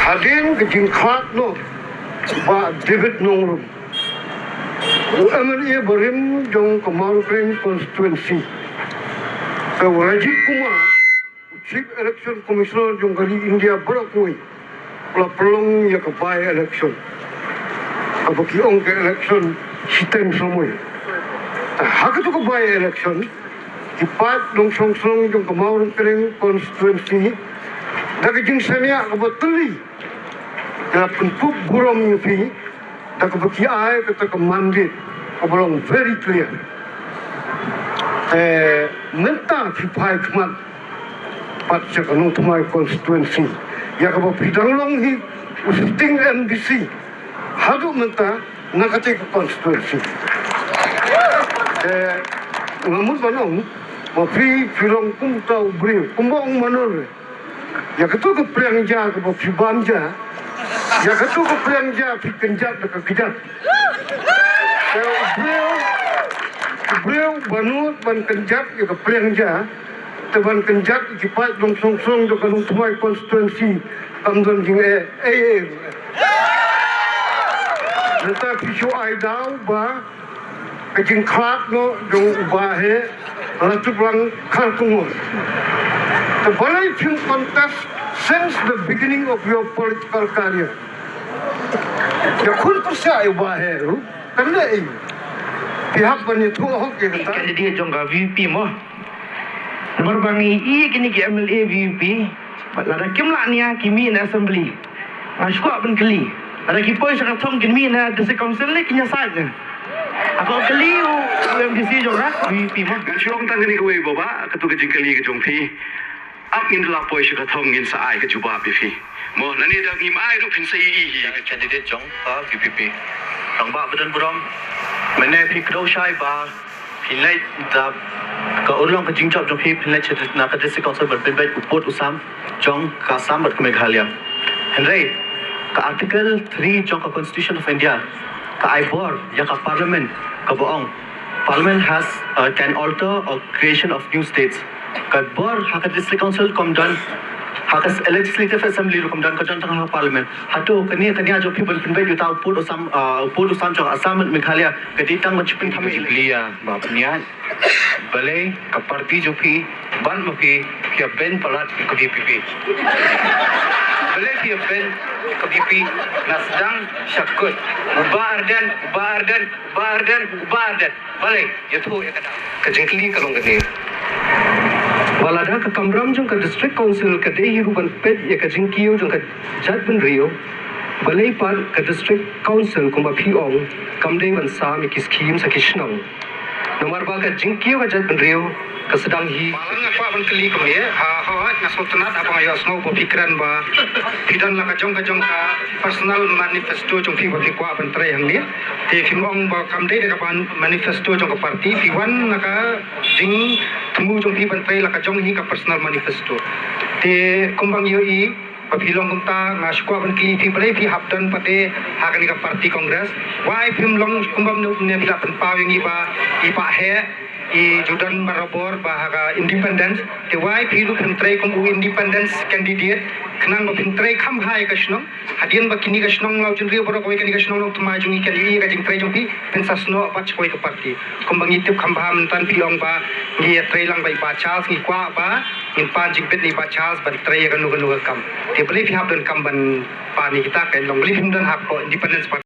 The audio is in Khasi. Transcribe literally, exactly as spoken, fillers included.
Hadien ka jingkhlad noh u Bah David Nongrum, u M L A barim jong ka Mawryngkneng constituency, ka u Rajiv Kumar, u Chief Election Commissioner jong ka ri India baroh kawei, u la pynlong ïa ka by election, kaba ki ong ka election shiteng samoi. Ha katu ka by election, ki paid nongshong shnong jong ka Mawryngkneng constituency, da ka jingshaniah kaba teli, ki la pynkup burom ïa phi da kaba ki ai kata ka mandate kaba long very clear. Eh, mynta phi phai khmat pat sha ka Nongthymmai constituency, ïa kaba phi dang long hi u sitting M D C haduh mynta na kata ka constituency. Eh, nga mut ban ong ba phi, phi long kum uta u briew, kumba ong Manor re. Ïa katu ka pliang ja kaba phi bam ja, ïa katu ka pliang ja phi kynjat da ka kjat. Te u briew, u briew ba nud ban kynjat ïa ka pliang ja, te ban kynjat ïa ki paid nongshong shnong jong ka Nongthymmai constituency, kam don jingeh ei ei. Nangta phi shu ai daw ba ka jingkhlad noh jong u Bah Heh la tip lang khar kongor. Te balei phim contest since the beginning of your political career? Ïakhun pyrshah ïa u Bah Heh ruh, kan leh ei. Phi hap ban ïathuh hok ïa kata. Candidate jong ka V P P mo. Namar ba ngi i kine ki M L A V P P, lada kim lah nia ki mih na assembly. Nga shu kwah ban kylli, lada ki poi sha ka thong kin mih na district council ne kin ïasaid ne? Nga kwah kylli u, u M D C jong nga, V P P mo. Nga shu ong tang kane kawei, Bah Bah, katu ka jingkylli ka jong phi, ap ngin da lah poi sha ka thong ngin sa ai ka jubab ïa phi. Mo, lane da ngim ai ruh phin sa ïohi hi. Candidate jong ka V P P. Rangbah ba don burom, mynne phi kdew shai ba phin leit da ka urlong ka jingjop jong phi, phin leit na ka District Council ban pynbeit u pud u sam jong ka Assam bad ka Meghalaya. Hynrei ka Article three jong ka Constitution of India ka ai bor ïa ka Parliament, kaba ong Parliament has, uh, can alter or creation of new states. Ka bor ha ka District Council kam don, ha ka Legislative Assembly ruh kam don, ka don tang ha Parliament. Hato kane, kane ka jong phi ban pynbeit uta u pud u sam, uh, u pud u sam jong Assam bad Meghalaya ka dei tang ban shu pynthame? Phi ïa ba pynïaid, balei ka party jong phi, ban ma phi, phi ïa ban palat ka V P P? Balei phi ïa ban ka V P P na sdang sha kut? U Bah Ardent, u Bah Ardent, u Bah Ardent, u Bah Ardent. Balei? Ïathuh ïa kata. Ka jingkylli ka long kane, ba lada ka kamram jong ka District Council ka dei hi ruh ban peit ïa ka jingkiew jong ka jaitbynriew, balei pat ka District Council kumba phi ong kam dei ban sam ïa ki scheme sha ki shnong? Namar ba ka jingkiew ka jaitbynriew ka sdang hi. Ba nga kwah ban kylli kumne, ha, ha, nga sngewtynnat haba nga ïohsngew ba phi kren ba phi don la ka jong ka jong ka personal manifesto jong phi ba phi kwah ban trei hangne. Te phim ong ba kam dei da ka ban manifesto jong ka party, phi wan na ka jingthmu jong phi ban trei la ka jong hi ka personal manifesto. Te kumba ngi ïohi ba phi long kumta, nga shu kwah ban kylli phi, balei phi hap don pat de ha kane ka party Congress? Why phim long kumba mynne mynne phi la pynpaw ïa ngi ba i Bah Heh i ju don barabor ba ha ka independence? Te why phi ruh phim trei kum u independence candidate khnang ba phin trei kham bha ïa ka shnong? Hadien ba kine ka shnong Lawjynriew baroh kawei, kane ka shnong Nongthymmai jong ngi kan ïohi ïa ka jingtrei jong phi, phin sa snoh pat sha kawei ka party. Kumba ngi tip kham bha mynta phi ong ba ngi ïa trei lang bad i Bah Charles, ngi kwah ba ngin pan jingbit na i Bah Charles ban trei ïa kano kano ka kam. Te balei phi hap donkam ban pan ïa kita, kan long balei phim don hapoh Independence Party?